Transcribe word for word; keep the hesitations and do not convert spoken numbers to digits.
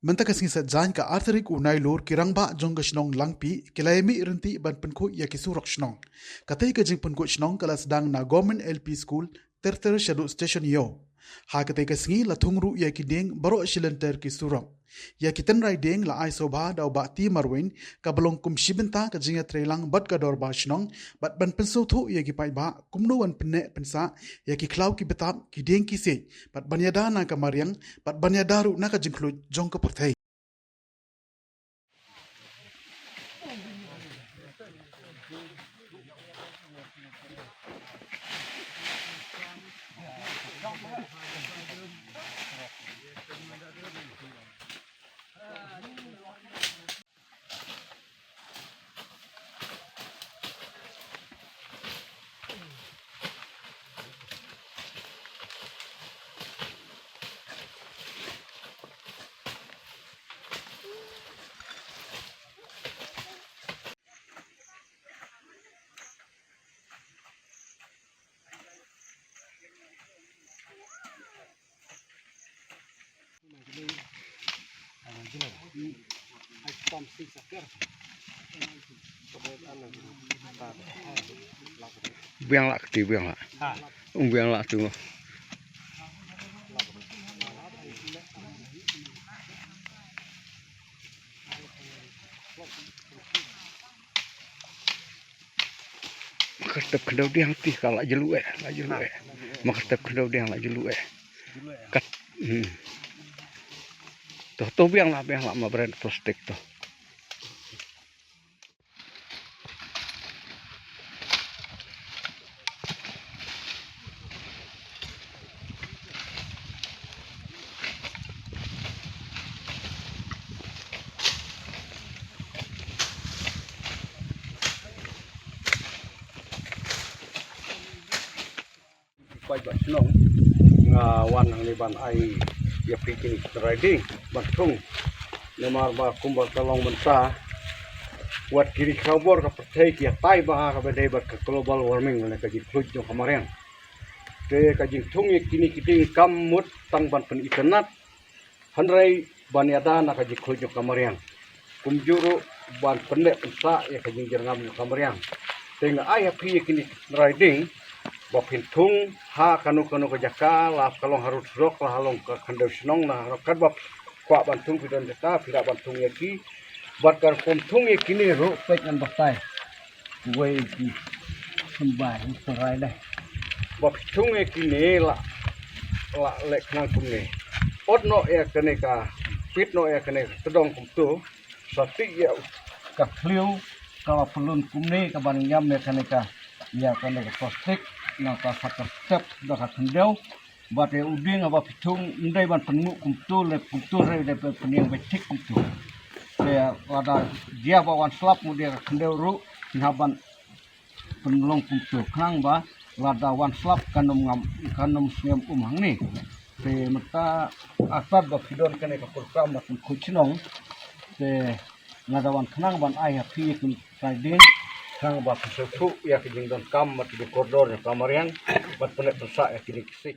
Mynta ka sngi Saitjaiñ ka ar tarik u Nailur, ki rangbah jong ka shnong Langpih ki la ïamih ryntih ban pynkhuid ïa ki surok shnong. Katei ka jingpynkhuid shnong ka la sdang na Government L P School ter ter shaduh station Ïew. Ha katei ka sngi la thung ruh ïa ki dieng baroh shi lynter ki surok. Ïa ki tynrai dieng la ai sngewbha da u Bah T Marwein, kaba long kum shi bynta ka jingïatreilang bad ka dorbar shnong, bad ban pynsngewthuh ïa ki paidbah kumno ban pynneh pynsah ïa ki khlaw ki btap, ki dieng ki siej, bad ban ïada na ka mariang, bad ban ïada ruh na ka jingkhluit jong ka pyrthei. Biang lah kti, biang lah. Um, biang lah tu. Ma ka step khyndew diang ti ka la jylliew eh, la jylliew eh. Ma ka step khyndew diang la jylliew eh. Kat, hmm. To, to biang lah, biang lah, ma bren plastik to. Paidbah shnong, nga wan hangne ban ai ïa phi kine ki tynrai dieng ban thung. Namar ba kumba ka long mynta, wat ki ri khubor ka pyrthei ki ïatai bha kaba dei bad ka global warming, lane ka jingkhluit jong ka mariang. Te ka jingthung ïa kine ki dieng kam mut tang ban pynitynnad, hynrei ban ïada na ka jingkhluit jong ka mariang. Kumjuh ruh ban pynneh pynsah ïa ka jingjyrngam jong ka mariang. Te nga ai ha phi ïa kine ki tynrai dieng ba phin thung ha kano kano ka jaka, la ka long harud surok, la ha long ka khyndew shnong, na ha katba kwah ban thung phi don jaka, phi lah ban thung ïa ki. Bad ka rukom thung ïa kine ruh peit ngan batai. Wei ki symbai u tynrai dei. Ba phi thung ïa kine la, la leh khnang kumne. Ot noh ïa kane ka, pit noh ïa kane ka tdong kumto. Sa tih ïa ka khliew kaba pynlun kumne, kaban ñiam ïa kane ka, ïa kane ka plastik, nangta sa ka step da ka khyndew. Bad ïa u dieng haba phi thung, ym dei ban pynmih kumto, leh kumto, hynrei dei ban pynïeng beit thik kumto. Te lada jia ba wan slap, mut ïa ka khyndew ruh ngin hap ban pynlong kumto, khnang ba lada wan slap kan ym ngam, kan ym sngem um hangne. Te mynta, artat ba phi don kane ka program ba pynkhuid shnong, te nga da wan khnang ban ai ha phi ïa ki tynrai dieng, khnang ba phin sngewthuh ïa ka jingdonkam bad ka jingkordor jong ka mariang, bad pynneh pynsah ïa kine ki siej.